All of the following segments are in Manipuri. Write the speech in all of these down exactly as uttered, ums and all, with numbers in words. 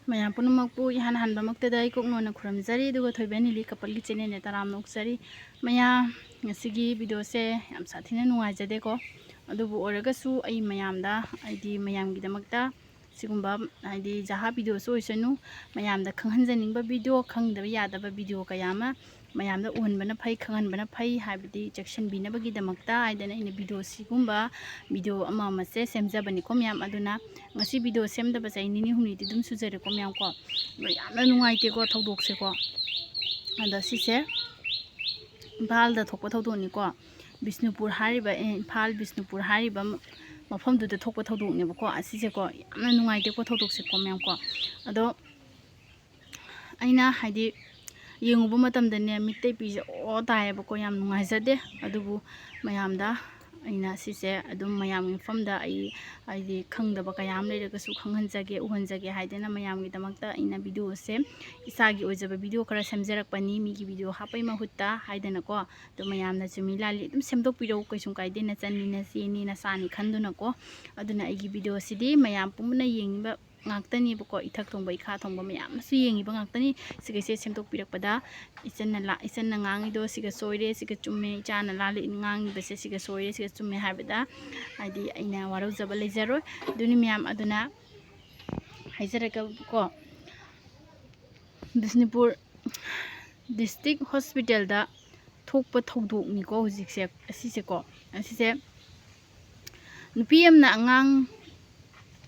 ꯃꯌꯥꯝ ꯄꯨꯝꯅꯃꯛꯄꯨ ꯏꯍꯥꯟ ꯍꯥꯟꯕꯃꯛꯇꯗ ꯑꯩ ꯀꯣꯛꯅꯣꯟꯅ ꯈꯨꯔꯨꯝꯖꯔꯤ, ꯑꯗꯨꯒ ꯊꯣꯏꯕ ꯅꯤꯂꯤ ꯀꯄꯜꯒꯤ ꯆꯦꯅꯦꯜꯗ ꯇꯔꯥꯝꯅ ꯑꯣꯛꯆꯔꯤ꯫ ꯃꯌꯥꯝ, ꯉꯁꯤꯒꯤ ꯚꯤꯗꯤꯑꯣꯁꯦ ꯌꯥꯝ ꯁꯥꯊꯤꯅ ꯅꯨꯡꯉꯥꯏꯖꯗꯦꯀꯣ꯫ ꯑꯗꯨꯕꯨ ꯑꯣꯏꯔꯒꯁꯨ ꯑꯩ ꯃꯌꯥꯝꯗ, ꯍꯥꯏꯗꯤ ꯃꯌꯥꯝꯒꯤꯗꯃꯛꯇ ꯁꯤꯒꯨꯝꯕ, ꯍꯥꯏꯗꯤ ꯖꯍꯥ ꯚꯤꯗꯤꯑꯣꯁꯨ ꯑꯣꯏꯁꯅꯨ, ꯃꯌꯥꯝꯗ ꯈꯪꯍꯟꯖꯅꯤꯡꯕ ꯚꯤꯗꯤꯑꯣ, ꯈꯪꯗꯕ ꯌꯥꯗꯕ ꯚꯤꯗꯤꯑꯣ ꯀꯌꯥ ꯑꯃ ꯃꯌꯥꯝꯗ ꯎꯍꯟꯕꯅ ꯐꯩ, ꯈꯪꯍꯟꯕꯅ ꯐꯩ, ꯍꯥꯏꯕꯗꯤ ꯆꯦꯛꯁꯤꯟꯕꯤꯅꯕꯒꯤꯗꯃꯛꯇ ꯍꯥꯏꯗꯅ ꯑꯩꯅ ꯚꯤꯗꯤꯑꯣ ꯁꯤꯒꯨꯝꯕ ꯚꯤꯗꯤꯑꯣ ꯑꯃ ꯑꯃꯁꯦ ꯁꯦꯝꯖꯕꯅꯤꯀꯣ ꯃꯌꯥꯝ꯫ ꯑꯗꯨꯅ ꯉꯁꯤ ꯚꯤꯗꯤꯑꯣ ꯁꯦꯝꯗꯕꯁꯦ ꯑꯩ ꯅꯤꯅꯤ ꯍꯨꯝꯅꯤꯗꯤ ꯑꯗꯨꯝ ꯁꯨꯖꯔꯦꯀꯣ ꯃꯌꯥꯝ ꯀꯣ꯫ ꯑꯗꯣ ꯌꯥꯝꯅ ꯅꯨꯡꯉꯥꯏꯇꯦꯀꯣ ꯊꯧꯗꯣꯛꯁꯦꯀꯣ꯫ ꯑꯗꯣ ꯁꯤꯁꯦ ꯏꯝꯐꯥꯜꯗ ꯊꯣꯛꯄ ꯊꯧꯗꯣꯛꯅꯤꯀꯣ꯫ ꯕꯤꯁꯅꯨꯄꯨꯔ ꯍꯥꯏꯔꯤꯕ, ꯑꯦ, ꯏꯝꯐꯥꯜ ꯕꯤꯁꯅꯨꯄꯨꯔ ꯍꯥꯏꯔꯤꯕ ꯃꯐꯝꯗꯨꯗ ꯊꯣꯛꯄ ꯊꯧꯗꯣꯛꯅꯦꯕꯀꯣ꯫ ꯑꯁꯤꯁꯦꯀꯣ ꯌꯥꯝꯅ ꯅꯨꯡꯉꯥꯏꯇꯦꯀꯣ ꯊꯧꯗꯣꯛꯁꯦꯀꯣ ꯃꯌꯥꯝ ꯀꯣ꯫ ꯑꯗꯣ ꯑꯩꯅ ꯍꯥꯏꯗꯤ ꯌꯦꯡꯉꯨꯕ ꯃꯇꯝꯗꯅꯦ, ꯃꯤꯠꯇꯩ ꯄꯤꯁꯦ ꯑꯣ ꯇꯥꯏꯌꯦꯕꯀꯣ, ꯌꯥꯝ ꯅꯨꯡꯉꯥꯏꯖꯗꯦ꯫ ꯑꯗꯨꯕꯨ ꯃꯌꯥꯝꯗ ꯑꯩꯅ ꯁꯤꯁꯦ ꯑꯗꯨꯝ ꯃꯌꯥꯝꯒꯤ ꯃꯐꯝꯗ ꯑꯩ ꯍꯥꯏꯗꯤ ꯈꯪꯗꯕ ꯀꯌꯥ ꯑꯃ ꯂꯩꯔꯒꯁꯨ ꯈꯪꯍꯟꯖꯒꯦ, ꯎꯍꯟꯖꯒꯦ ꯍꯥꯏꯗꯅ ꯃꯌꯥꯝꯒꯤꯗꯃꯛꯇ ꯑꯩꯅ ꯚꯤꯗꯤꯑꯣꯁꯦ, ꯏꯁꯥꯒꯤ ꯑꯣꯏꯖꯕ ꯚꯤꯗꯤꯑꯣ ꯈꯔ ꯁꯦꯝꯖꯔꯛꯄꯅꯤ, ꯃꯤꯒꯤ ꯚꯤꯗꯤꯑꯣ ꯍꯥꯞꯄꯩ ꯃꯍꯨꯠꯇ ꯍꯥꯏꯗꯅꯀꯣ꯫ ꯑꯗꯣ ꯃꯌꯥꯝꯅ ꯆꯨꯝꯃꯤ ꯂꯥꯜꯂꯤ ꯑꯗꯨꯝ ꯁꯦꯝꯗꯣꯛꯄꯤꯔꯛꯎ, ꯀꯩꯁꯨꯝ ꯀꯥꯏꯗꯦ, ꯅꯆꯟꯅꯤ, ꯅꯆꯦꯅꯤ, ꯅꯆꯥꯅꯤ ꯈꯟꯗꯨꯅꯀꯣ꯫ ꯑꯗꯨꯅ ꯑꯩꯒꯤ ꯚꯤꯗꯤꯑꯣꯁꯤꯗꯤ ꯃꯌꯥꯝ ꯄꯨꯝꯅ ꯌꯦꯡꯉꯤꯕ ꯉꯥꯛꯇꯅꯦꯕꯀꯣ, ꯏꯊꯛ ꯊꯣꯡꯕ ꯏꯈꯥ ꯊꯣꯡꯕ ꯃꯌꯥꯝꯅꯁꯨ ꯌꯦꯡꯉꯤꯕ ꯉꯥꯛꯇꯅꯤ꯫ ꯁꯤꯈꯩꯁꯦ ꯁꯦꯝꯗꯣꯛꯄꯤꯔꯛꯄꯗ ꯏꯆꯟꯅ ꯂꯥ-, ꯏꯆꯟꯅ ꯉꯥꯡꯉꯤꯗꯣ ꯁꯤꯒ ꯁꯣꯏꯔꯦ, ꯁꯤꯒ ꯆꯨꯝꯃꯦ, ꯏꯆꯥꯅ ꯂꯥꯜꯂꯤ ꯉꯥꯡꯉꯤꯕꯁꯦ ꯁꯤꯒ ꯁꯣꯏꯔꯦ, ꯁꯤꯒ ꯆꯨꯝꯃꯦ ꯍꯥꯏꯕꯗ ꯍꯥꯏꯗꯤ ꯑꯩꯅ ꯋꯥꯔꯧꯖꯕ ꯂꯩꯖꯔꯣꯏ꯫ ꯑꯗꯨꯅꯤ ꯃꯌꯥꯝ, ꯑꯗꯨꯅ ꯍꯥꯏꯖꯔꯛꯀꯦꯕꯀꯣ, ꯕꯤꯁꯅꯨꯄꯨꯔ ꯗꯤꯁꯇ꯭ꯔꯤꯛ ꯍꯣꯁꯄꯤꯇꯥꯜꯗ ꯊꯣꯛꯄ ꯊꯧꯗꯣꯛꯅꯤꯀꯣ ꯍꯧꯖꯤꯛꯁꯦ, ꯑꯁꯤꯁꯦꯀꯣ꯫ ꯑꯁꯤꯁꯦ ꯅꯨꯄꯤ ꯑꯃꯅ ꯑꯉꯥꯡ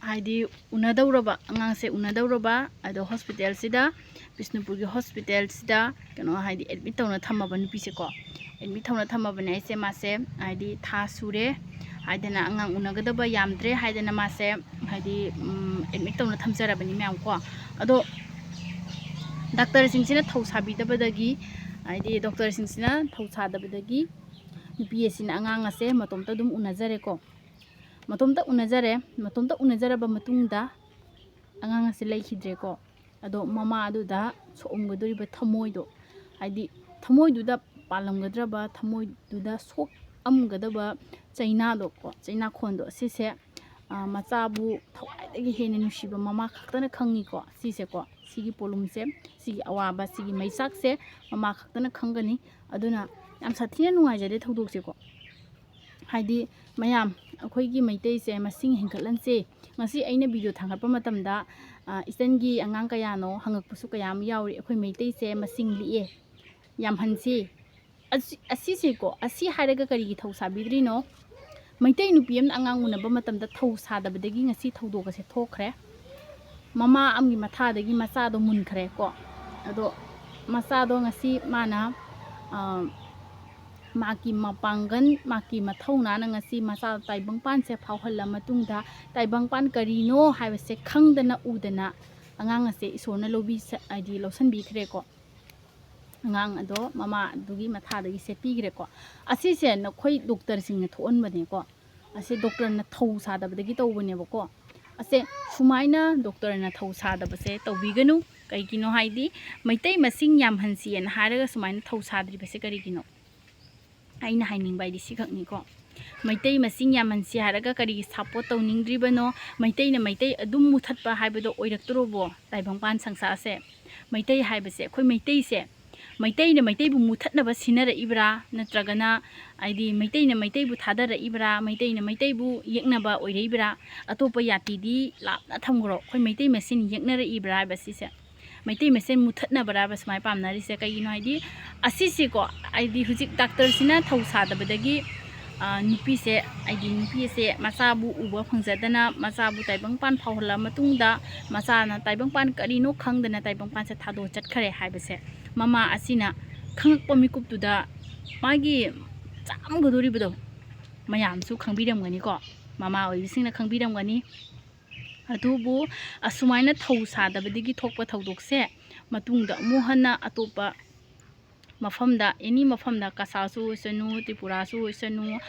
ꯍꯥꯏꯗꯤ ꯎꯅꯗꯧꯔꯕ, ꯑꯉꯥꯡꯁꯦ ꯎꯅꯗꯧꯔꯕ, ꯑꯗꯣ ꯍꯣꯁꯄꯤꯇꯥꯜꯁꯤꯗ, ꯕꯤꯁꯅꯨꯄꯨꯔꯒꯤ ꯍꯣꯁꯄꯤꯇꯥꯜꯁꯤꯗ ꯀꯩꯅꯣ ꯍꯥꯏꯗꯤ ꯑꯦꯗꯃꯤꯠ ꯇꯧꯅ ꯊꯝꯃꯕ ꯅꯨꯄꯤꯁꯦꯀꯣ꯫ ꯑꯦꯗꯃꯤꯠ ꯇꯧꯅ ꯊꯝꯃꯕꯅꯦ ꯑꯩꯁꯦ, ꯃꯥꯁꯦ ꯍꯥꯏꯗꯤ ꯊꯥ ꯁꯨꯔꯦ ꯍꯥꯏꯗꯅ, ꯑꯉꯥꯡ ꯎꯅꯒꯗꯕ ꯌꯥꯝꯗ꯭ꯔꯦ ꯍꯥꯏꯗꯅ ꯃꯥꯁꯦ ꯍꯥꯏꯗꯤ, ꯎꯝ, ꯑꯦꯗꯃꯤꯠ ꯇꯧꯅ ꯊꯝꯖꯔꯕꯅꯤ ꯃꯌꯥꯝ ꯀꯣ꯫ ꯑꯗꯣ ꯗꯥꯛꯇꯔꯁꯤꯡꯁꯤꯅ ꯊꯧ ꯁꯥꯕꯤꯗꯕꯗꯒꯤ, ꯍꯥꯏꯗꯤ ꯗꯣꯛꯇꯔꯁꯤꯡꯁꯤꯅ ꯊꯧ ꯁꯥꯗꯕꯗꯒꯤ ꯅꯨꯄꯤ ꯑꯁꯤꯅ ꯑꯉꯥꯡ ꯑꯁꯦ ꯃꯇꯣꯝꯇ ꯑꯗꯨꯝ ꯎꯅꯖꯔꯦꯀꯣ꯫ ꯃꯇꯣꯝꯇ ꯎꯅꯖꯔꯦ꯫ ꯃꯇꯣꯝꯇ ꯎꯅꯖꯔꯕ ꯃꯇꯨꯡꯗ ꯑꯉꯥꯡ ꯑꯁꯦ ꯂꯩꯈꯤꯗ꯭ꯔꯦꯀꯣ꯫ ꯑꯗꯣ ꯃꯃꯥ ꯑꯗꯨꯗ ꯁꯣꯛꯑꯝꯒꯗꯧꯔꯤꯕ ꯊꯃꯣꯏꯗꯣ, ꯍꯥꯏꯗꯤ ꯊꯃꯣꯏꯗꯨꯗ ꯄꯥꯜꯂꯝꯒꯗ꯭ꯔꯕ, ꯊꯃꯣꯏꯗꯨꯗ ꯁꯣꯛꯑꯝꯒꯗꯕ ꯆꯩꯅꯥꯗꯣ ꯀꯣ, ꯆꯩꯅꯥꯈꯣꯟꯗꯣ, ꯁꯤꯁꯦ ꯃꯆꯥꯕꯨ ꯊꯋꯥꯏꯗꯒꯤ ꯍꯦꯟꯅ ꯅꯨꯡꯁꯤꯕ ꯃꯃꯥ ꯈꯛꯇꯅ ꯈꯪꯉꯤꯀꯣ꯫ ꯁꯤꯁꯦꯀꯣ, ꯁꯤꯒꯤ ꯄꯣꯠꯂꯨꯝꯁꯦ, ꯁꯤꯒꯤ ꯑꯋꯥꯕ, ꯁꯤꯒꯤ ꯃꯩꯆꯥꯛꯁꯦ ꯃꯃꯥ ꯈꯛꯇꯅ ꯈꯪꯒꯅꯤ꯫ ꯑꯗꯨꯅ ꯌꯥꯝ ꯁꯥꯊꯤꯅ ꯅꯨꯡꯉꯥꯏꯖꯗꯦ ꯊꯧꯗꯣꯛꯁꯦꯀꯣ꯫ ꯍꯥꯏꯗꯤ ꯃꯌꯥꯝ, ꯑꯩꯈꯣꯏꯒꯤ ꯃꯩꯇꯩꯁꯦ ꯃꯁꯤꯡ ꯍꯦꯟꯒꯠꯍꯟꯁꯦ꯫ ꯉꯁꯤ ꯑꯩꯅ ꯚꯤꯗꯤꯑꯣ ꯊꯥꯡꯒꯠꯄ ꯃꯇꯝꯗ, ꯏꯁꯇꯔꯟꯒꯤ ꯑꯉꯥꯡ ꯀꯌꯥꯅꯣ ꯍꯪꯉꯛꯄꯁꯨ ꯀꯌꯥ ꯑꯃ ꯌꯥꯎꯔꯤ꯫ ꯑꯩꯈꯣꯏ ꯃꯩꯇꯩꯁꯦ ꯃꯁꯤꯡ ꯂꯤꯛꯑꯦ, ꯌꯥꯝꯍꯟꯁꯤ꯫ ꯑꯁꯤꯁꯦꯀꯣ, ꯑꯁꯤ ꯍꯥꯏꯔꯒ ꯀꯔꯤꯒꯤ ꯊꯧ ꯁꯥꯕꯤꯗ꯭ꯔꯤꯅꯣ? ꯃꯩꯇꯩ ꯅꯨꯄꯤ ꯑꯃꯅ ꯑꯉꯥꯡ ꯎꯅꯕ ꯃꯇꯝꯗ ꯊꯧ ꯁꯥꯗꯕꯗꯒꯤ ꯉꯁꯤ ꯊꯧꯗꯣꯛ ꯑꯁꯦ ꯊꯣꯛꯈ꯭ꯔꯦ꯫ ꯃꯃꯥ ꯑꯃꯒꯤ ꯃꯊꯥꯗꯒꯤ ꯃꯆꯥꯗꯣ ꯃꯨꯟꯈ꯭ꯔꯦꯀꯣ꯫ ꯑꯗꯣ ꯃꯆꯥꯗꯣ ꯉꯁꯤ ꯃꯥꯅ, ꯃꯍꯥꯛꯀꯤ ꯃꯄꯥꯡꯒꯜ, ꯃꯍꯥꯛꯀꯤ ꯃꯊꯧꯅꯥꯅ ꯉꯁꯤ ꯃꯆꯥ ꯇꯥꯏꯕꯪꯄꯥꯟꯁꯦ ꯐꯥꯎꯍꯜꯂ ꯃꯇꯨꯡꯗ, ꯇꯥꯏꯕꯪꯄꯥꯟ ꯀꯔꯤꯅꯣ ꯍꯥꯏꯕꯁꯦ ꯈꯪꯗꯅ ꯎꯗꯅ ꯑꯉꯥꯡ ꯑꯁꯦ ꯏꯁꯣꯔꯅ ꯂꯧꯕꯤ-, ꯍꯥꯏꯗꯤ ꯂꯧꯁꯟꯕꯤꯈ꯭ꯔꯦꯀꯣ꯫ ꯑꯉꯥꯡ ꯑꯗꯣ ꯃꯃꯥ ꯑꯗꯨꯒꯤ ꯃꯊꯥꯗꯒꯤ ꯁꯦꯠꯄꯤꯈ꯭ꯔꯦꯀꯣ꯫ ꯑꯁꯤꯁꯦ ꯅꯈꯣꯏ ꯗꯣꯛꯇꯔꯁꯤꯡꯅ ꯊꯣꯛꯍꯟꯕꯅꯦꯀꯣ꯫ ꯑꯁꯤ ꯗꯣꯛꯇꯔꯅ ꯊꯧ ꯁꯥꯗꯕꯗꯒꯤ ꯇꯧꯕꯅꯦꯕꯀꯣ꯫ ꯑꯁꯦ ꯁꯨꯃꯥꯏꯅ ꯗꯣꯛꯇꯔꯅ ꯊꯧ ꯁꯥꯗꯕꯁꯦ ꯇꯧꯕꯤꯒꯅꯨ꯫ ꯀꯩꯒꯤꯅꯣ ꯍꯥꯏꯗꯤ, ꯃꯩꯇꯩ ꯃꯁꯤꯡ ꯌꯥꯝꯍꯟꯁꯤꯑꯅ ꯍꯥꯏꯔꯒ ꯁꯨꯃꯥꯏꯅ ꯊꯧ ꯁꯥꯗ꯭ꯔꯤꯕꯁꯦ ꯀꯔꯤꯒꯤꯅꯣ? ꯑꯩꯅ ꯍꯥꯏꯅꯤꯡꯕ ꯍꯥꯏꯗꯤ ꯁꯤꯈꯛꯅꯤꯀꯣ꯫ ꯃꯩꯇꯩ ꯃꯁꯤꯡ ꯌꯥꯝꯍꯟꯁꯤ ꯍꯥꯏꯔꯒ ꯀꯔꯤꯒꯤ ꯁꯞꯄꯣꯔꯠ ꯇꯧꯅꯤꯡꯗ꯭ꯔꯤꯕꯅꯣ? ꯃꯩꯇꯩꯅ ꯃꯩꯇꯩ ꯑꯗꯨꯝ ꯃꯨꯊꯠꯄ ꯍꯥꯏꯕꯗꯣ ꯑꯣꯏꯔꯛꯇ꯭ꯔꯣꯕꯣ ꯇꯥꯏꯕꯪꯄꯥꯟ ꯁꯪꯁꯥꯔꯁꯦ? ꯃꯩꯇꯩ ꯍꯥꯏꯕꯁꯦ, ꯑꯩꯈꯣꯏ ꯃꯩꯇꯩꯁꯦ, ꯃꯩꯇꯩꯅ ꯃꯩꯇꯩꯕꯨ ꯃꯨꯊꯠꯅꯕ ꯁꯤꯟꯅꯔꯛꯏꯕ꯭ꯔꯥ? ꯅꯠꯇ꯭ꯔꯒꯅ ꯍꯥꯏꯗꯤ ꯃꯩꯇꯩꯅ ꯃꯩꯇꯩꯕꯨ ꯊꯥꯗꯔꯛꯏꯕ꯭ꯔꯥ? ꯃꯩꯇꯩꯅ ꯃꯩꯇꯩꯕꯨ ꯌꯦꯛꯅꯕ ꯑꯣꯏꯔꯛꯏꯕ꯭ꯔꯥ? ꯑꯇꯣꯞꯄ ꯖꯥꯇꯤꯗꯤ ꯂꯥꯞꯅ ꯊꯝꯈ꯭ꯔꯣ, ꯑꯩꯈꯣꯏ ꯃꯩꯇꯩ ꯃꯁꯦꯟ ꯌꯦꯛꯅꯔꯛꯏꯕ꯭ꯔꯥ ꯍꯥꯏꯕ ꯁꯤꯁꯦ? ꯃꯩꯇꯩ ꯃꯁꯦꯟ ꯃꯨꯊꯠꯅꯕ꯭ꯔꯥꯕ ꯁꯨꯃꯥꯏꯅ ꯄꯥꯝꯅꯔꯤꯁꯦ? ꯀꯩꯒꯤꯅꯣ ꯍꯥꯏꯗꯤ, ꯑꯁꯤꯁꯦꯀꯣ, ꯍꯥꯏꯗꯤ ꯍꯧꯖꯤꯛ ꯗꯥꯛꯇꯔꯁꯤꯅ ꯊꯧ ꯁꯥꯗꯕꯗꯒꯤ, ꯅꯨꯄꯤꯁꯦ, ꯍꯥꯏꯗꯤ ꯅꯨꯄꯤ ꯑꯁꯦ ꯃꯆꯥꯕꯨ ꯎꯕ ꯐꯪꯖꯗꯅ, ꯃꯆꯥꯕꯨ ꯇꯥꯏꯕꯪꯄꯥꯟ ꯐꯥꯎꯍꯜꯂ ꯃꯇꯨꯡꯗ, ꯃꯆꯥꯅ ꯇꯥꯏꯕꯪꯄꯥꯟ ꯀꯔꯤꯅꯣ ꯈꯪꯗꯅ ꯇꯥꯏꯕꯪꯄꯥꯟꯁꯦ ꯊꯥꯗꯣꯛꯑ ꯆꯠꯈ꯭ꯔꯦ ꯍꯥꯏꯕꯁꯦ ꯃꯃꯥ ꯑꯁꯤꯅ ꯈꯪꯉꯛꯄ ꯃꯤꯀꯨꯞꯇꯨꯗ ꯃꯥꯒꯤ ꯆꯥꯛꯑꯝꯒꯗꯣꯔꯤꯕꯗꯣ ꯃꯌꯥꯝꯁꯨ ꯈꯪꯕꯤꯔꯝꯒꯅꯤꯀꯣ, ꯃꯃꯥ ꯑꯣꯏꯕꯤꯁꯤꯡꯅ ꯈꯪꯕꯤꯔꯝꯒꯅꯤ꯫ ꯑꯗꯨꯕꯨ ꯑꯁꯨꯃꯥꯏꯅ ꯊꯧ ꯁꯥꯗꯕꯗꯒꯤ ꯊꯣꯛꯄ ꯊꯧꯗꯣꯛꯁꯦ ꯃꯇꯨꯡꯗ ꯑꯃꯨꯛ ꯍꯟꯅ ꯑꯇꯣꯞꯄ ꯃꯐꯝꯗ, ꯑꯦꯅꯤ ꯃꯐꯝꯗ, ꯀꯁꯥꯔꯁꯨ ꯑꯣꯏꯁꯅꯨ, ꯇ꯭ꯔꯤꯄꯨꯔꯥꯁꯨ ꯑꯣꯏꯁꯅꯨ,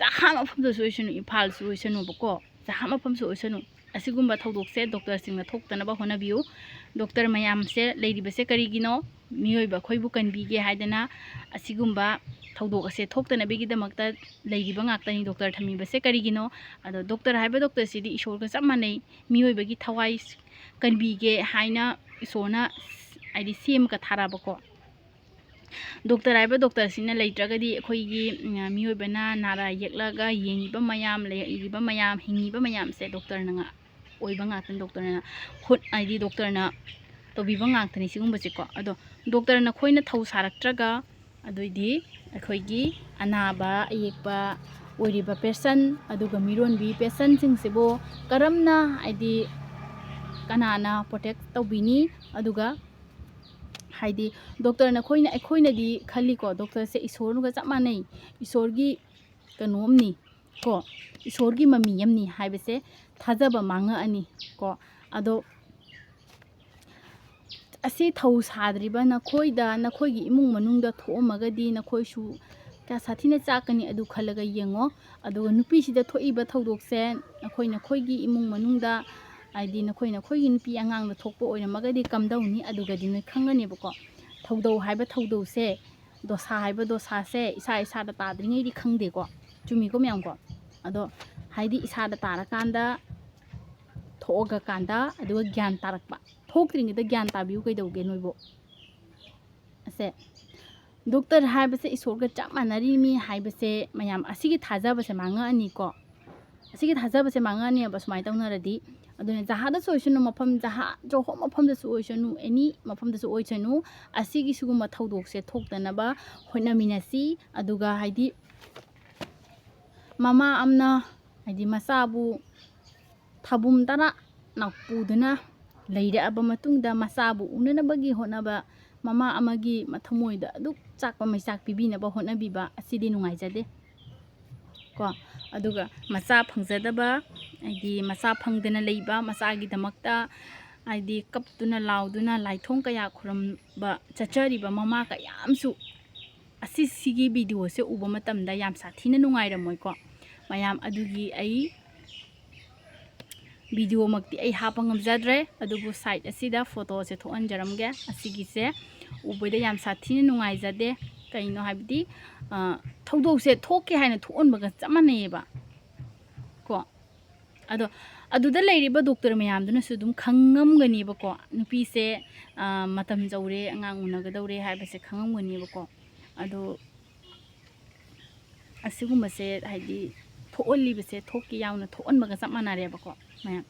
ꯖꯍꯥ ꯃꯐꯝꯗꯁꯨ ꯑꯣꯏꯁꯅꯨ, ꯏꯝꯐꯥꯜꯁꯨ ꯑꯣꯏꯁꯅꯨꯕꯀꯣ, ꯖꯍꯥ ꯃꯐꯝꯁꯨ ꯑꯣꯏꯁꯅꯨ, ꯑꯁꯤꯒꯨꯝꯕ ꯊꯧꯗꯣꯛꯁꯦ ꯗꯣꯛꯇꯔꯁꯤꯡꯅ ꯊꯣꯛꯇꯅꯕ ꯍꯣꯠꯅꯕꯤꯌꯨ꯫ ꯗꯣꯛꯇꯔ ꯃꯌꯥꯝꯁꯦ ꯂꯩꯔꯤꯕꯁꯦ ꯀꯔꯤꯒꯤꯅꯣ? ꯃꯤꯑꯣꯏꯕ ꯑꯩꯈꯣꯏꯕꯨ ꯀꯟꯕꯤꯒꯦ ꯍꯥꯏꯗꯅ ꯑꯁꯤꯒꯨꯝꯕ ꯊꯧꯗꯣꯛ ꯑꯁꯦ ꯊꯣꯛꯇꯅꯕꯒꯤꯗꯃꯛꯇ ꯂꯩꯔꯤꯕ ꯉꯥꯛꯇꯅꯤ ꯗꯣꯛꯇꯔ ꯊꯝꯃꯤꯕꯁꯦ꯫ ꯀꯔꯤꯒꯤꯅꯣ? ꯑꯗꯣ ꯗꯣꯛꯇꯔ ꯍꯥꯏꯕ ꯗꯣꯛꯇꯔꯁꯤꯗꯤ ꯏꯁꯣꯔꯒ ꯆꯞ ꯃꯥꯟꯅꯩ꯫ ꯃꯤꯑꯣꯏꯕꯒꯤ ꯊꯋꯥꯏ ꯀꯟꯕꯤꯒꯦ ꯍꯥꯏꯅ ꯏꯁꯣꯔꯅ, ꯍꯥꯏꯗꯤ, ꯁꯦꯝꯃꯒ ꯊꯥꯔꯛꯑꯕꯀꯣ꯫ ꯗꯣꯛꯇꯔ ꯍꯥꯏꯕ ꯗꯣꯛꯇꯔꯁꯤꯅ ꯂꯩꯇ꯭ꯔꯒꯗꯤ ꯑꯩꯈꯣꯏꯒꯤ, ꯎꯝ, ꯃꯤꯑꯣꯏꯕꯅ ꯅꯥꯔ ꯌꯦꯛꯂꯒ ꯌꯦꯡꯉꯤꯕ ꯃꯌꯥꯝ, ꯂꯩꯔꯤꯕ ꯃꯌꯥꯝ, ꯍꯤꯡꯉꯤꯕ ꯃꯌꯥꯝꯁꯦ ꯗꯣꯛꯇꯔꯅ ꯉꯥ-, ꯑꯣꯏꯕ ꯉꯥꯛꯇꯅꯤ꯫ ꯗꯣꯛꯇꯔꯅ ꯍꯨꯠ-, ꯍꯥꯏꯗꯤ ꯗꯣꯛꯇꯔꯅ ꯇꯧꯕꯤꯕ ꯉꯥꯛꯇꯅꯤ ꯁꯤꯒꯨꯝꯕꯁꯦꯀꯣ꯫ ꯑꯗꯣ ꯗꯣꯛꯇꯔ ꯅꯈꯣꯏꯅ ꯊꯧ ꯁꯥꯔꯛꯇ꯭ꯔꯒ, ꯑꯗꯨꯑꯣꯏꯗꯤ ꯑꯩꯈꯣꯏꯒꯤ ꯑꯅꯥꯕ ꯑꯌꯦꯛꯄ ꯑꯣꯏꯔꯤꯕ ꯄꯦꯁꯟ, ꯑꯗꯨꯒ ꯃꯤꯔꯣꯟꯕꯤ ꯄꯦꯁꯟꯁꯤꯡꯁꯤꯕꯨ ꯀꯔꯝꯅ, ꯍꯥꯏꯗꯤ, ꯀꯅꯥꯅ ꯄ꯭ꯔꯣꯇꯦꯛ ꯇꯧꯕꯤꯅꯤ? ꯑꯗꯨꯒ, ꯍꯥꯏꯗꯤ, ꯗꯣꯛꯇꯔ ꯅꯈꯣꯏꯅ, ꯑꯩꯈꯣꯏꯅꯗꯤ ꯈꯜꯂꯤꯀꯣ, ꯗꯣꯛꯇꯔꯁꯦ ꯏꯁꯣꯔꯒ ꯆꯞ ꯃꯥꯟꯅꯩ, ꯏꯁꯣꯔꯒꯤ ꯀꯩꯅꯣꯝꯅꯤ ꯀꯣ, ꯏꯁꯣꯔꯒꯤ ꯃꯃꯤ ꯑꯃꯅꯤ ꯍꯥꯏꯕꯁꯦ ꯊꯥꯖꯕ ꯃꯥꯡꯉꯛꯑꯅꯤ ꯀꯣ꯫ ꯑꯗꯣ ꯑꯁꯤ ꯊꯧ ꯁꯥꯗ꯭ꯔꯤꯕ ꯅꯈꯣꯏꯗ, ꯅꯈꯣꯏꯒꯤ ꯏꯃꯨꯡ ꯃꯅꯨꯡꯗ ꯊꯣꯛꯑꯝꯃꯒꯗꯤ ꯅꯈꯣꯏꯁꯨ ꯀꯌꯥ ꯁꯥꯊꯤꯅ ꯆꯥꯛꯀꯅꯤ, ꯑꯗꯨ ꯈꯜꯂꯒ ꯌꯦꯡꯉꯣ꯫ ꯑꯗꯨꯒ ꯅꯨꯄꯤꯁꯤꯗ ꯊꯣꯛꯏꯕ ꯊꯧꯗꯣꯛꯁꯦ ꯅꯈꯣꯏ ꯅꯈꯣꯏꯒꯤ ꯏꯃꯨꯡ ꯃꯅꯨꯡꯗ, ꯍꯥꯏꯗꯤ ꯅꯈꯣꯏ ꯅꯈꯣꯏꯒꯤ ꯅꯨꯄꯤ ꯑꯉꯥꯡꯗ ꯊꯣꯛꯄ ꯑꯣꯏꯔꯝꯃꯒꯗꯤ ꯀꯝꯗꯧꯅꯤ? ꯑꯗꯨꯒꯗꯤ ꯅꯣꯏ ꯈꯪꯒꯅꯦꯕꯀꯣ꯫ ꯊꯧꯗꯧ ꯍꯥꯏꯕ ꯊꯧꯗꯧꯁꯦ, ꯗꯣꯁꯥ ꯍꯥꯏꯕ ꯗꯣꯁꯥꯁꯦ ꯏꯁꯥ ꯏꯁꯥꯗ ꯇꯥꯗ꯭ꯔꯤꯉꯩꯗꯤ ꯈꯪꯗꯦꯀꯣ, ꯆꯨꯝꯃꯤꯀꯣ ꯃꯌꯥꯝꯀꯣ? ꯑꯗꯣ ꯍꯥꯏꯗꯤ ꯏꯁꯥꯗ ꯇꯥꯔꯀꯥꯟꯗ ꯊꯣꯛꯑꯒ ꯀꯥꯟꯗ ꯑꯗꯨꯒ ꯒ꯭ꯌꯥꯟ ꯇꯥꯔꯛꯄ꯫ ꯊꯣꯛꯇ꯭ꯔꯤꯉꯩꯗ ꯒ꯭ꯌꯥꯟ ꯇꯥꯕꯤꯌꯨ ꯀꯩꯗꯧꯒꯦ ꯅꯣꯏꯕꯨ? ꯑꯁꯦ, ꯗꯣꯛꯇꯔ ꯍꯥꯏꯕꯁꯦ ꯏꯁꯣꯔꯒ ꯆꯞ ꯃꯥꯟꯅꯔꯤꯃꯤ ꯍꯥꯏꯕꯁꯦ ꯃꯌꯥꯝ ꯑꯁꯤꯒꯤ ꯊꯥꯖꯕꯁꯦ ꯃꯥꯡꯉꯛꯑꯅꯤꯀꯣ꯫ ꯑꯁꯤꯒꯤ ꯊꯥꯖꯕꯁꯦ ꯃꯥꯡꯉꯛꯑꯅꯦꯕ ꯁꯨꯃꯥꯏꯅ ꯇꯧꯅꯔꯗꯤ꯫ ꯑꯗꯨꯅ ꯖꯍꯥꯗꯁꯨ ꯑꯣꯏꯁꯅꯨ, ꯃꯐꯝ ꯖꯍꯥ ꯖꯣꯍꯣ ꯃꯐꯝꯗꯁꯨ ꯑꯣꯏꯁꯅꯨ, ꯑꯦꯅꯤ ꯃꯐꯝꯗꯁꯨ ꯑꯣꯏꯁꯅꯨ, ꯑꯁꯤꯒꯤ ꯁꯤꯒꯨꯝꯕ ꯊꯧꯗꯣꯛꯁꯦ ꯊꯣꯛꯇꯅꯕ ꯍꯣꯠꯅꯃꯤꯟꯅꯁꯤ꯫ ꯑꯗꯨꯒ ꯍꯥꯏꯗꯤ ꯃꯃꯥ ꯑꯃꯅ ꯍꯥꯏꯗꯤ ꯃꯆꯥꯕꯨ ꯊꯥꯕꯨꯝ ꯇꯔꯥ ꯅꯥꯎꯄꯨꯗꯨꯅ ꯂꯩꯔꯛꯑꯕ ꯃꯇꯨꯡꯗ ꯃꯆꯥꯕꯨ ꯎꯅꯅꯕꯒꯤ ꯍꯣꯠꯅꯕ, ꯃꯃꯥ ꯑꯃꯒꯤ ꯃꯊꯃꯣꯏꯗ ꯑꯗꯨꯛ ꯆꯥꯛꯄ ꯃꯩꯆꯥꯛ ꯄꯤꯕꯤꯅꯕ ꯍꯣꯠꯅꯕꯤꯕ ꯑꯁꯤꯗꯤ ꯅꯨꯡꯉꯥꯏꯖꯗꯦ ꯀꯣ꯫ ꯑꯗꯨꯒ ꯃꯆꯥ ꯐꯪꯖꯗꯕ, ꯍꯥꯏꯗꯤ ꯃꯆꯥ ꯐꯪꯗꯅ ꯂꯩꯕ ꯃꯆꯥꯒꯤꯗꯃꯛꯇ, ꯍꯥꯏꯗꯤ ꯀꯞꯇꯨꯅ ꯂꯥꯎꯗꯨꯅ ꯂꯥꯏꯊꯣꯡ ꯀꯌꯥ ꯈꯨꯔꯨꯝꯕ ꯆꯠꯆꯔꯤꯕ ꯃꯃꯥ ꯀꯌꯥ ꯑꯃꯁꯨ ꯑꯁꯤ, ꯁꯤꯒꯤ ꯚꯤꯗꯤꯑꯣꯁꯦ ꯎꯕ ꯃꯇꯝꯗ ꯌꯥꯝ ꯁꯥꯊꯤꯅ ꯅꯨꯡꯉꯥꯏꯔꯝꯃꯣꯏꯀꯣ ꯃꯌꯥꯝ꯫ ꯑꯗꯨꯒꯤ ꯑꯩ ꯚꯤꯗꯤꯑꯣꯃꯛꯇꯤ ꯑꯩ ꯍꯥꯞꯄ ꯉꯝꯖꯗ꯭ꯔꯦ, ꯑꯗꯨꯕꯨ ꯁꯥꯏꯠ ꯑꯁꯤꯗ ꯐꯣꯇꯣꯁꯦ ꯊꯣꯛꯍꯟꯖꯔꯝꯒꯦ꯫ ꯑꯁꯤꯒꯤꯁꯦ ꯎꯕꯗ ꯌꯥꯝ ꯁꯥꯊꯤꯅ ꯅꯨꯡꯉꯥꯏꯖꯗꯦ꯫ ꯀꯩꯅꯣ ꯍꯥꯏꯕꯗꯤ, ꯑ, ꯊꯧꯗꯣꯛꯁꯦ ꯊꯣꯛꯀꯦ ꯍꯥꯏꯅ ꯊꯣꯛꯍꯟꯕꯒ ꯆꯞ ꯃꯥꯟꯅꯩꯌꯦꯕ ꯀꯣ꯫ ꯑꯗꯣ ꯑꯗꯨꯗ ꯂꯩꯔꯤꯕ ꯗꯣꯛꯇꯔ ꯃꯌꯥꯝꯗꯨꯅꯁꯨ ꯑꯗꯨꯝ ꯈꯪꯉꯝꯒꯅꯦꯕꯀꯣ, ꯅꯨꯄꯤꯁꯦ, ꯑ, ꯃꯇꯝ ꯌꯧꯔꯦ, ꯑꯉꯥꯡ ꯎꯅꯒꯗꯧꯔꯦ ꯍꯥꯏꯕꯁꯦ ꯈꯪꯉꯝꯒꯅꯦꯕꯀꯣ꯫ ꯑꯗꯣ ꯑꯁꯤꯒꯨꯝꯕꯁꯦ ꯍꯥꯏꯗꯤ ꯊꯣꯛꯍꯜꯂꯤꯕꯁꯦ ꯊꯣꯛꯀꯦ ꯌꯥꯎꯅ ꯊꯣꯛꯍꯟꯕꯒ ꯆꯞ ꯃꯥꯟꯅꯔꯦꯕꯀꯣ ꯃꯌꯥꯝ꯫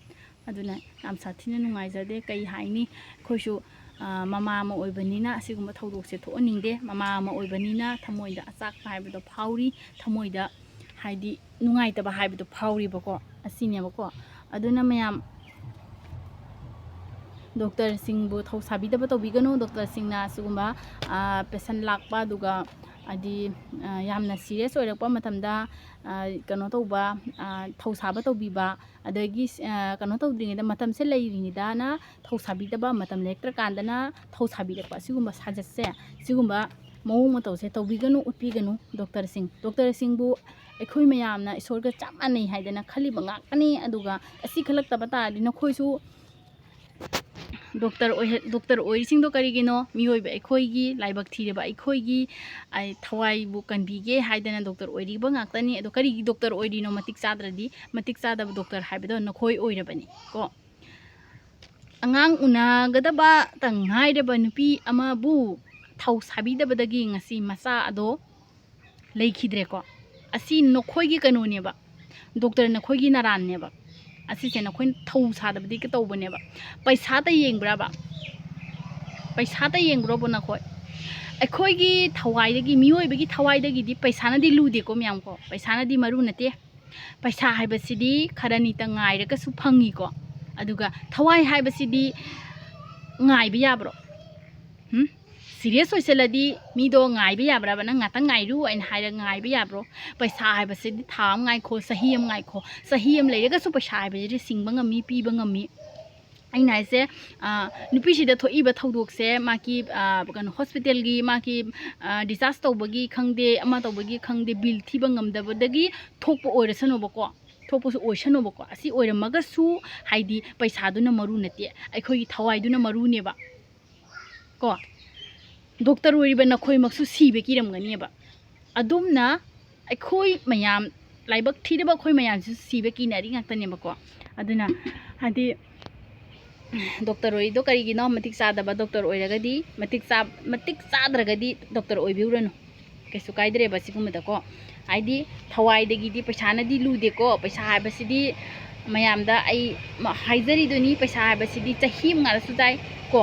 ꯑꯗꯨꯅ ꯌꯥꯝ ꯁꯥꯊꯤꯅ ꯅꯨꯡꯉꯥꯏꯖꯗꯦ꯫ ꯀꯩ ꯍꯥꯏꯅꯤ, ꯑꯩꯈꯣꯏꯁꯨ, ꯑ, ꯃꯃꯥ ꯑꯃ ꯑꯣꯏꯕꯅꯤꯅ ꯑꯁꯤꯒꯨꯝꯕ ꯊꯧꯗꯣꯛꯁꯦ ꯊꯣꯛꯍꯟꯅꯤꯡꯗꯦ꯫ ꯃꯃꯥ ꯑꯃ ꯑꯣꯏꯕꯅꯤꯅ ꯊꯃꯣꯏꯗ ꯑꯆꯥꯛꯄ ꯍꯥꯏꯕꯗꯣ ꯐꯥꯎꯔꯤ, ꯊꯃꯣꯏꯗ ꯍꯥꯏꯗꯤ ꯅꯨꯡꯉꯥꯏꯇꯕ ꯍꯥꯏꯕꯗꯣ ꯐꯥꯎꯔꯤꯕꯀꯣ꯫ ꯑꯁꯤꯅꯦꯕꯀꯣ꯫ ꯑꯗꯨꯅ ꯃꯌꯥꯝ ꯗꯣꯛꯇꯔꯁꯤꯡꯕꯨ ꯊꯧꯁꯥꯕꯤꯗꯕ ꯇꯧꯕꯤꯒꯅꯨ꯫ ꯗꯣꯛꯇꯔꯁꯤꯡꯅ ꯑꯁꯤꯒꯨꯝꯕ, ꯑ, ꯄꯦꯁꯦꯟ ꯂꯥꯛꯄ, ꯑꯗꯨꯒ ꯍꯥꯏꯗꯤ, ꯑ, ꯌꯥꯝꯅ ꯁꯤꯔꯤꯌꯁ ꯑꯣꯏꯔꯛꯄ ꯃꯇꯝꯗ, ꯑ, ꯀꯩꯅꯣ ꯇꯧꯕ, ꯑ, ꯊꯧꯁꯥꯕ ꯇꯧꯕꯤꯕ, ꯑꯗꯒꯤ, ꯑ, ꯀꯩꯅꯣ ꯇꯧꯗ꯭ꯔꯤꯉꯩꯗ, ꯃꯇꯝꯁꯦ ꯂꯩꯔꯤꯉꯩꯗꯅ ꯊꯧꯁꯥꯕꯤꯗꯕ, ꯃꯇꯝ ꯂꯩꯔꯛꯇ꯭ꯔꯀꯥꯟꯗꯅ ꯊꯧꯁꯥꯕꯤꯔꯛꯄ, ꯑꯁꯤꯒꯨꯝꯕ ꯁꯥꯖꯠꯁꯦ, ꯁꯤꯒꯨꯝꯕ ꯃꯑꯣꯡ ꯃꯇꯧꯁꯦ ꯇꯧꯕꯤꯒꯅꯨ, ꯎꯠꯄꯤꯒꯅꯨ ꯗꯣꯛꯇꯔꯁꯤꯡ꯫ ꯗꯣꯛꯇꯔꯁꯤꯡꯕꯨ ꯑꯩꯈꯣꯏ ꯃꯌꯥꯝꯅ ꯏꯁꯣꯔꯒ ꯆꯞ ꯃꯥꯟꯅꯩ ꯍꯥꯏꯗꯅ ꯈꯜꯂꯤꯕ ꯉꯥꯛꯇꯅꯤ꯫ ꯑꯗꯨꯒ ꯑꯁꯤ ꯈꯜꯂꯛꯇꯕ ꯇꯥꯔꯗꯤ ꯅꯈꯣꯏꯁꯨ ꯗꯣꯛꯇꯔ ꯑꯣꯏꯍ-, ꯗꯣꯛꯇꯔ ꯑꯣꯏꯔꯤꯁꯤꯡꯗꯣ ꯀꯔꯤꯒꯤꯅꯣ? ꯃꯤꯑꯣꯏꯕ ꯑꯩꯈꯣꯏꯒꯤ, ꯂꯥꯏꯕꯛ ꯊꯤꯔꯕ ꯑꯩꯈꯣꯏꯒꯤ, ꯑꯩ, ꯊꯋꯥꯏꯕꯨ ꯀꯟꯕꯤꯒꯦ ꯍꯥꯏꯗꯅ ꯗꯣꯛꯇꯔ ꯑꯣꯏꯔꯤꯕ ꯉꯥꯛꯇꯅꯤ꯫ ꯑꯗꯣ ꯀꯔꯤꯒꯤ ꯗꯣꯛꯇꯔ ꯑꯣꯏꯔꯤꯅꯣ? ꯃꯇꯤꯛ ꯆꯥꯗ꯭ꯔꯗꯤ, ꯃꯇꯤꯛ ꯆꯥꯗꯕ ꯗꯣꯛꯇꯔ ꯍꯥꯏꯕꯗꯣ ꯅꯈꯣꯏ ꯑꯣꯏꯔꯕꯅꯤ ꯀꯣ꯫ ꯑꯉꯥꯡ ꯎꯅꯒꯗꯕꯇ ꯉꯥꯏꯔꯕ ꯅꯨꯄꯤ ꯑꯃꯕꯨ ꯊꯧ ꯁꯥꯕꯤꯗꯕꯗꯒꯤ ꯉꯁꯤ ꯃꯆꯥ ꯑꯗꯣ ꯂꯩꯈꯤꯗ꯭ꯔꯦꯀꯣ꯫ ꯑꯁꯤ ꯅꯈꯣꯏꯒꯤ ꯀꯩꯅꯣꯅꯦꯕ, ꯗꯣꯛꯇꯔ ꯅꯈꯣꯏꯒꯤ ꯅꯔꯥꯟꯅꯦꯕ꯫ ꯑꯁꯤꯁꯦ ꯅꯈꯣꯏꯅ ꯊꯧ ꯁꯥꯗꯕꯗꯤ ꯀꯩꯇꯧꯕꯅꯦꯕ? ꯄꯩꯁꯥꯇ ꯌꯦꯡꯕ꯭ꯔꯕ? ꯄꯩꯁꯥꯇ ꯌꯦꯡꯕ꯭ꯔꯣꯕ ꯅꯈꯣꯏ? ꯑꯩꯈꯣꯏꯒꯤ ꯊꯋꯥꯏꯗꯒꯤ, ꯃꯤꯑꯣꯏꯕꯒꯤ ꯊꯋꯥꯏꯗꯒꯤꯗꯤ ꯄꯩꯁꯥꯅꯗꯤ ꯂꯨꯗꯦꯀꯣ ꯃꯌꯥꯝ ꯀꯣ꯫ ꯄꯩꯁꯥꯅꯗꯤ ꯃꯔꯨ ꯅꯠꯇꯦ꯫ ꯄꯩꯁꯥ ꯍꯥꯏꯕꯁꯤꯗꯤ ꯈꯔꯅꯤꯇ ꯉꯥꯏꯔꯒꯁꯨ ꯐꯪꯉꯤꯀꯣ꯫ ꯑꯗꯨꯒ ꯊꯋꯥꯏ ꯍꯥꯏꯕꯁꯤꯗꯤ ꯉꯥꯏꯕ ꯌꯥꯕ꯭ꯔꯣ? ꯍꯨꯝ? ꯁꯤꯔꯤꯌꯁ ꯑꯣꯏꯁꯜꯂꯗꯤ ꯃꯤꯗꯣ ꯉꯥꯏꯕ ꯌꯥꯕ꯭ꯔꯕ? "ꯅꯪ ꯉꯥꯛꯇꯪ ꯉꯥꯏꯔꯨ" ꯍꯥꯏꯅ ꯍꯥꯏꯔꯒ ꯉꯥꯏꯕ ꯌꯥꯕ꯭ꯔꯣ? ꯄꯩꯁꯥ ꯍꯥꯏꯕꯁꯤꯗꯤ ꯊꯥ ꯑꯃ ꯉꯥꯏꯈꯣ, ꯆꯍꯤ ꯑꯃ ꯉꯥꯏꯈꯣ꯫ ꯆꯍꯤ ꯑꯃ ꯂꯩꯔꯒꯁꯨ ꯄꯩꯁꯥ ꯍꯥꯏꯕꯁꯤꯗꯤ ꯁꯤꯡꯕ ꯉꯝꯃꯤ, ꯄꯤꯕ ꯉꯝꯃꯤ꯫ ꯑꯩꯅ ꯍꯥꯏꯁꯦ, ꯑ, ꯅꯨꯄꯤꯁꯤꯗ ꯊꯣꯛꯏꯕ ꯊꯧꯗꯣꯛꯁꯦ ꯃꯥꯒꯤ, ꯑ, ꯀꯩꯅꯣ, ꯍꯣꯁꯄꯤꯇꯥꯜꯒꯤ ꯃꯥꯒꯤ, ꯑ, ꯗꯤꯆꯥꯔꯖ ꯇꯧꯕꯒꯤ ꯈꯪꯗꯦ, ꯑꯃ ꯇꯧꯕꯒꯤ ꯈꯪꯗꯦ, ꯕꯤꯜ ꯊꯤꯕ ꯉꯝꯗꯕꯗꯒꯤ ꯊꯣꯛꯄ ꯑꯣꯏꯔꯁꯅꯨꯕꯀꯣ꯫ ꯊꯣꯛꯄꯁꯨ ꯑꯣꯏꯁꯅꯨꯕꯀꯣ꯫ ꯑꯁꯤ ꯑꯣꯏꯔꯝꯃꯒꯁꯨ, ꯍꯥꯏꯗꯤ, ꯄꯩꯁꯥꯗꯨꯅ ꯃꯔꯨ ꯅꯠꯇꯦ, ꯑꯩꯈꯣꯏꯒꯤ ꯊꯋꯥꯏꯗꯨꯅ ꯃꯔꯨꯅꯦꯕ ꯀꯣ꯫ ꯗꯣꯛꯇꯔ ꯑꯣꯏꯔꯤꯕ ꯅꯈꯣꯏꯃꯛꯁꯨ ꯁꯤꯕ ꯀꯤꯔꯝꯒꯅꯦꯕ꯫ ꯑꯗꯨꯝꯅ ꯑꯩꯈꯣꯏ ꯃꯌꯥꯝ, ꯂꯥꯏꯕꯛ ꯊꯤꯔꯕ ꯑꯩꯈꯣꯏ ꯃꯌꯥꯝꯁꯤꯁꯨ ꯁꯤꯕ ꯀꯤꯅꯔꯤ ꯉꯥꯛꯇꯅꯦꯕꯀꯣ꯫ ꯑꯗꯨꯅ, ꯍꯥꯏꯗꯤ, ꯗꯣꯛꯇꯔ ꯑꯣꯏꯔꯤꯗꯣ ꯀꯔꯤꯒꯤꯅꯣ? ꯃꯇꯤꯛ ꯆꯥꯗꯕ ꯗꯣꯛꯇꯔ ꯑꯣꯏꯔꯒꯗꯤ, ꯃꯇꯤꯛ ꯆꯥ-, ꯃꯇꯤꯛ ꯆꯥꯗ꯭ꯔꯒꯗꯤ ꯗꯣꯛꯇꯔ ꯑꯣꯏꯕꯤꯔꯨꯔꯅꯨ, ꯀꯩꯁꯨ ꯀꯥꯏꯗ꯭ꯔꯦꯕ ꯁꯤꯒꯨꯝꯕꯗꯀꯣ꯫ ꯍꯥꯏꯗꯤ, ꯊꯋꯥꯏꯗꯒꯤꯗꯤ ꯄꯩꯁꯥꯅꯗꯤ ꯂꯨꯗꯦꯀꯣ꯫ ꯄꯩꯁꯥ ꯍꯥꯏꯕꯁꯤꯗꯤ ꯃꯌꯥꯝꯗ ꯑꯩ ꯃ-, ꯍꯥꯏꯖꯔꯤꯗꯨꯅꯤ, ꯄꯩꯁꯥ ꯍꯥꯏꯕꯁꯤꯗꯤ ꯆꯍꯤ ꯑꯃ ꯉꯥꯏꯔꯁꯨ ꯌꯥꯏ ꯀꯣ,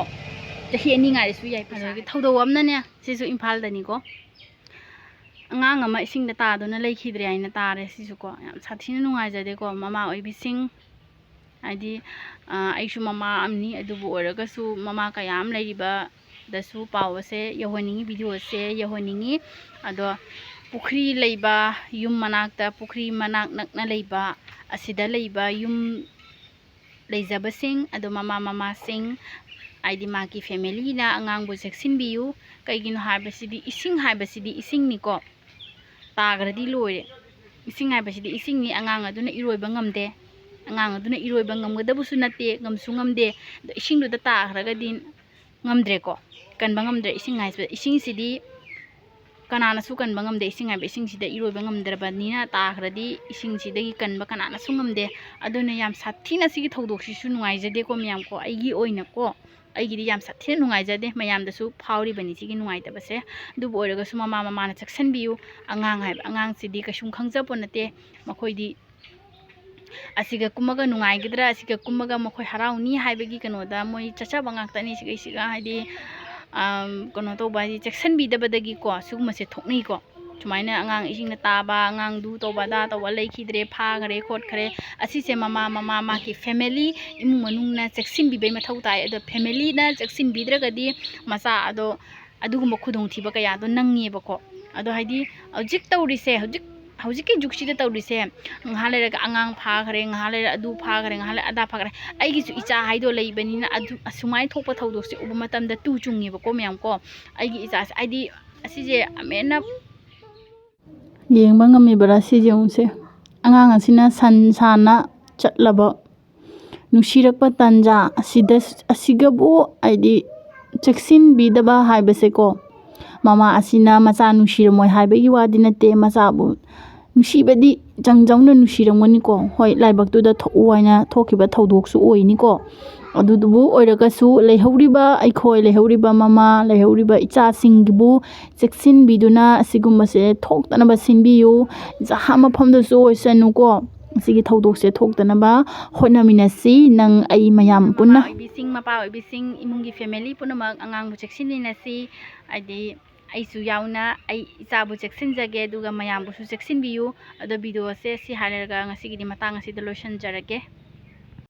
ꯆꯍꯤ ꯑꯅꯤ ꯉꯥꯏꯔꯁꯨ ꯌꯥꯏ꯫ ꯄꯩꯁꯥ ꯑꯗꯒꯤ ꯊꯧꯗꯣꯛ ꯑꯃꯅꯅꯦ, ꯁꯤꯁꯨ ꯏꯝꯐꯥꯜꯗꯅꯤꯀꯣ, ꯑꯉꯥꯡ ꯑꯃ ꯏꯁꯤꯡꯗ ꯇꯥꯗꯨꯅ ꯂꯩꯈꯤꯗ꯭ꯔꯦ ꯍꯥꯏꯅ ꯇꯥꯔꯦ꯫ ꯁꯤꯁꯨꯀꯣ ꯌꯥꯝ ꯁꯥꯊꯤꯅ ꯅꯨꯡꯉꯥꯏꯖꯗꯦꯀꯣ, ꯃꯃꯥ ꯑꯣꯏꯕꯤꯁꯤꯡ꯫ ꯍꯥꯏꯗꯤ, ꯑ, ꯑꯩꯁꯨ ꯃꯃꯥ ꯑꯃꯅꯤ, ꯑꯗꯨꯕꯨ ꯑꯣꯏꯔꯒꯁꯨ ꯃꯃꯥ ꯀꯌꯥ ꯑꯃ ꯂꯩꯔꯤꯕꯗꯁꯨ ꯄꯥꯎ ꯑꯁꯦ ꯌꯧꯍꯟꯅꯤꯡꯉꯤ, ꯚꯤꯗꯤꯑꯣ ꯑꯁꯦ ꯌꯧꯍꯟꯅꯤꯡꯉꯤ꯫ ꯑꯗꯣ ꯄꯨꯈ꯭ꯔꯤ ꯂꯩꯕ, ꯌꯨꯝ ꯃꯅꯥꯛꯇ ꯄꯨꯈ꯭ꯔꯤ ꯃꯅꯥꯛ ꯅꯛꯅ ꯂꯩꯕ, ꯑꯁꯤꯗ ꯂꯩꯕ ꯌꯨꯝ ꯂꯩꯖꯕꯁꯤꯡ, ꯑꯗꯣ ꯃꯃꯥ ꯃꯃꯥꯁꯤꯡ, ꯍꯥꯏꯗꯤ ꯃꯥꯒꯤ ꯐꯦꯃꯤꯂꯤꯅ ꯑꯉꯥꯡꯕꯨ ꯆꯦꯛꯁꯤꯟꯕꯤꯌꯨ꯫ ꯀꯩꯒꯤꯅꯣ ꯍꯥꯏꯕꯁꯤꯗꯤ, ꯏꯁꯤꯡ ꯍꯥꯏꯕꯁꯤꯗꯤ ꯏꯁꯤꯡꯅꯤꯀꯣ, ꯇꯥꯈ꯭ꯔꯗꯤ ꯂꯣꯏꯔꯦ꯫ ꯏꯁꯤꯡ ꯍꯥꯏꯕꯁꯤꯗꯤ ꯏꯁꯤꯡꯅꯤ, ꯑꯉꯥꯡ ꯑꯗꯨꯅ ꯏꯔꯣꯏꯕ ꯉꯝꯗꯦ, ꯑꯉꯥꯡ ꯑꯗꯨꯅ ꯏꯔꯣꯏꯕ ꯉꯝꯒꯗꯕꯁꯨ ꯅꯠꯇꯦ, ꯉꯝꯁꯨ ꯉꯝꯗꯦ꯫ ꯑꯗꯣ ꯏꯁꯤꯡꯗꯨꯗ ꯇꯥꯈ꯭ꯔꯒꯗꯤ ꯉꯝꯗ꯭ꯔꯦꯀꯣ, ꯀꯟꯕ ꯉꯝꯗ꯭ꯔꯦ꯫ ꯏꯁꯤꯡ ꯍꯥꯏꯁꯤꯗ, ꯏꯁꯤꯡꯁꯤꯗꯤ ꯀꯅꯥꯅꯁꯨ ꯀꯟꯕ ꯉꯝꯗꯦ꯫ ꯏꯁꯤꯡ ꯍꯥꯏꯕ ꯏꯁꯤꯡꯁꯤꯗ ꯏꯔꯣꯏꯕ ꯉꯝꯗ꯭ꯔꯕꯅꯤꯅ, ꯇꯥꯈ꯭ꯔꯗꯤ ꯏꯁꯤꯡꯁꯤꯗꯒꯤ ꯀꯟꯕ ꯀꯅꯥꯅꯁꯨ ꯉꯝꯗꯦ꯫ ꯑꯗꯨꯅ ꯌꯥꯝ ꯁꯥꯊꯤꯅ ꯁꯤꯒꯤ ꯊꯧꯗꯣꯛꯁꯤꯁꯨ ꯅꯨꯡꯉꯥꯏꯖꯗꯦꯀꯣ ꯃꯌꯥꯝ ꯀꯣ, ꯑꯩꯒꯤ ꯑꯣꯏꯅꯀꯣ꯫ ꯑꯩꯒꯤꯗꯤ ꯌꯥꯝ ꯁꯥꯊꯤꯅ ꯅꯨꯡꯉꯥꯏꯖꯗꯦ, ꯃꯌꯥꯝꯗꯁꯨ ꯐꯥꯎꯔꯤꯕꯅꯤ ꯁꯤꯒꯤ ꯅꯨꯡꯉꯥꯏꯇꯕꯁꯦ꯫ ꯑꯗꯨꯕꯨ ꯑꯣꯏꯔꯒꯁꯨ ꯃꯃꯥ ꯃꯃꯥꯅ ꯆꯦꯛꯁꯤꯟꯕꯤꯌꯨ꯫ ꯑꯉꯥꯡ ꯍꯥꯏꯕ ꯑꯉꯥꯡꯁꯤꯗꯤ ꯀꯩꯁꯨꯝ ꯈꯪꯖꯄꯣꯠ ꯅꯠꯇꯦ꯫ ꯃꯈꯣꯏꯗꯤ ꯑꯁꯤꯒ ꯀꯨꯝꯃꯒ ꯅꯨꯡꯉꯥꯏꯒꯗ꯭ꯔꯥ, ꯑꯁꯤꯒ ꯀꯨꯝꯃꯒ ꯃꯈꯣꯏ ꯍꯔꯥꯎꯅꯤ ꯍꯥꯏꯕꯒꯤ ꯀꯩꯅꯣꯗ ꯃꯣꯏ ꯆꯠꯆꯕ ꯉꯥꯛꯇꯅꯤ꯫ ꯁꯤꯒꯩꯁꯤꯒ ꯍꯥꯏꯗꯤ, ꯑꯝ, ꯀꯩꯅꯣ ꯇꯧꯕ ꯍꯥꯏꯗꯤ ꯆꯦꯛꯁꯤꯟꯕꯤꯗꯕꯗꯒꯤꯀꯣ ꯁꯤꯒꯨꯝꯕꯁꯦ ꯊꯣꯛꯅꯩꯀꯣ꯫ ꯁꯨꯃꯥꯏꯅ ꯑꯉꯥꯡ ꯏꯁꯤꯡꯗ ꯇꯥꯕ, ꯑꯉꯥꯡꯗꯨ ꯇꯧꯕ ꯑꯗꯥ ꯇꯧꯕ ꯂꯩꯈꯤꯗ꯭ꯔꯦ, ꯐꯥꯈ꯭ꯔꯦ ꯈꯣꯠꯈ꯭ꯔꯦ, ꯑꯁꯤꯁꯦ ꯃꯃꯥ ꯃꯃꯥ ꯃꯥꯒꯤ ꯐꯦꯃꯤꯂꯤ, ꯏꯃꯨꯡ ꯃꯅꯨꯡꯅ ꯆꯦꯛꯁꯤꯟꯕꯤꯕꯩ ꯃꯊꯧ ꯇꯥꯏ꯫ ꯑꯗꯣ ꯐꯦꯃꯤꯂꯤꯅ ꯆꯦꯛꯁꯤꯟꯕꯤꯗ꯭ꯔꯒꯗꯤ ꯃꯆꯥ ꯑꯗꯣ ꯑꯗꯨꯒꯨꯝꯕ ꯈꯨꯗꯣꯡꯊꯤꯕ ꯀꯌꯥꯗꯣ ꯅꯪꯉꯦꯕꯀꯣ꯫ ꯑꯗꯣ ꯍꯥꯏꯗꯤ ꯍꯧꯖꯤꯛ ꯇꯧꯔꯤꯁꯦ, ꯍꯧꯖꯤꯛ, ꯍꯧꯖꯤꯛꯀꯤ ꯖꯨꯛꯁꯤꯗ ꯇꯧꯔꯤꯁꯦ, ꯉꯥꯏꯍꯥꯛ ꯂꯩꯔꯒ ꯑꯉꯥꯡ ꯐꯥꯈ꯭ꯔꯦ, ꯉꯥꯏꯍꯥꯛ ꯂꯩꯔ ꯑꯗꯨ ꯐꯥꯈ꯭ꯔꯦ, ꯉꯥꯏꯍꯥꯛ ꯂꯩꯔ ꯑꯗꯥ ꯐꯥꯈ꯭ꯔꯦ꯫ ꯑꯩꯒꯤꯁꯨ ꯏꯆꯥ ꯍꯥꯏꯗꯣ ꯂꯩꯕꯅꯤꯅ ꯑꯗꯨ, ꯑꯁꯨꯃꯥꯏꯅ ꯊꯣꯛꯄ ꯊꯧꯗꯣꯛꯁꯦ ꯎꯕ ꯃꯇꯝꯗ ꯇꯨ ꯆꯨꯡꯉꯦꯕꯀꯣ ꯃꯌꯥꯝ ꯀꯣ꯫ ꯑꯩꯒꯤ ꯏꯆꯥꯁꯦ ꯍꯥꯏꯗꯤ ꯑꯁꯤꯁꯦ ꯑꯃꯦꯟꯅ ꯌꯦꯡꯕ ꯉꯝꯃꯤꯕ꯭ꯔꯥ ꯁꯤꯁꯦ ꯌꯦꯡꯉꯨꯁꯦ꯫ ꯑꯉꯥꯡ ꯑꯁꯤꯅ ꯁꯟ ꯁꯥꯟꯅ ꯆꯠꯂꯕ ꯅꯨꯡꯁꯤꯔꯛꯄ ꯇꯥꯟꯖꯥ ꯑꯁꯤꯗ, ꯑꯁꯤꯒꯕꯨ ꯍꯥꯏꯗꯤ ꯆꯦꯛꯁꯤꯟꯕꯤꯗꯕ ꯍꯥꯏꯕꯁꯦꯀꯣ, ꯃꯃꯥ ꯑꯁꯤꯅ ꯃꯆꯥ ꯅꯨꯡꯁꯤꯔꯝꯃꯣꯏ ꯍꯥꯏꯕꯒꯤ ꯋꯥꯗꯤ ꯅꯠꯇꯦ, ꯃꯆꯥꯕꯨ ꯅꯨꯡꯁꯤꯕꯗꯤ ꯆꯪꯖꯧꯅ ꯅꯨꯡꯁꯤꯔꯝꯒꯅꯤꯀꯣ꯫ ꯍꯣꯏ, ꯂꯥꯏꯕꯛꯇꯨꯗ ꯊꯣꯛꯎ ꯍꯥꯏꯅ ꯊꯣꯛꯈꯤꯕ ꯊꯧꯗꯣꯛꯁꯨ ꯑꯣꯏꯅꯤꯀꯣ꯫ ꯑꯗꯨꯗꯨꯕꯨ ꯑꯣꯏꯔꯒꯁꯨ ꯂꯩꯍꯧꯔꯤꯕ ꯑꯩꯈꯣꯏ, ꯂꯩꯍꯧꯔꯤꯕ ꯃꯃꯥ, ꯂꯩꯍꯧꯔꯤꯕ ꯏꯆꯥꯁꯤꯡꯒꯤꯕꯨ ꯆꯦꯛꯁꯤꯟꯕꯤꯗꯨꯅ ꯑꯁꯤꯒꯨꯝꯕꯁꯦ ꯊꯣꯛꯇꯅꯕ ꯁꯤꯟꯕꯤꯌꯨ꯫ ꯖꯍꯥ ꯃꯐꯝꯗꯁꯨ ꯑꯣꯏꯁꯅꯨꯀꯣ꯫ ꯑꯁꯤꯒꯤ ꯊꯧꯗꯣꯛꯁꯦ ꯊꯣꯛꯇꯅꯕ ꯍꯣꯠꯅꯃꯤꯟꯅꯁꯤ, ꯅꯪ, ꯑꯩ, ꯃꯌꯥꯝ ꯄꯨꯟꯅ꯫ ꯃꯃꯥ ꯑꯣꯏꯕꯤꯁꯤꯡ, ꯃꯄꯥ ꯑꯣꯏꯕꯤꯁꯤꯡ, ꯏꯃꯨꯡꯒꯤ family ꯄꯨꯝꯅꯃꯛ ꯑꯉꯥꯡꯕꯨ ꯆꯦꯛꯁꯤꯟꯃꯤꯟꯅꯁꯤ꯫ ꯍꯥꯏꯗꯤ ꯑꯩꯁꯨ ꯌꯥꯎꯅ ꯑꯩ ꯏꯆꯥꯕꯨ ꯆꯦꯛꯁꯤꯟꯖꯒꯦ, ꯑꯗꯨꯒ ꯃꯌꯥꯝꯕꯨꯁꯨ ꯆꯦꯛꯁꯤꯟꯕꯤꯌꯨ꯫ ꯑꯗꯣ video ꯁꯦ ꯁꯤ ꯍꯥꯏꯔꯒ ꯉꯁꯤꯒꯤꯗꯤ ꯃꯇꯥꯡ ꯑꯁꯤꯗ ꯂꯣꯏꯁꯤꯟꯖꯔꯒꯦ꯫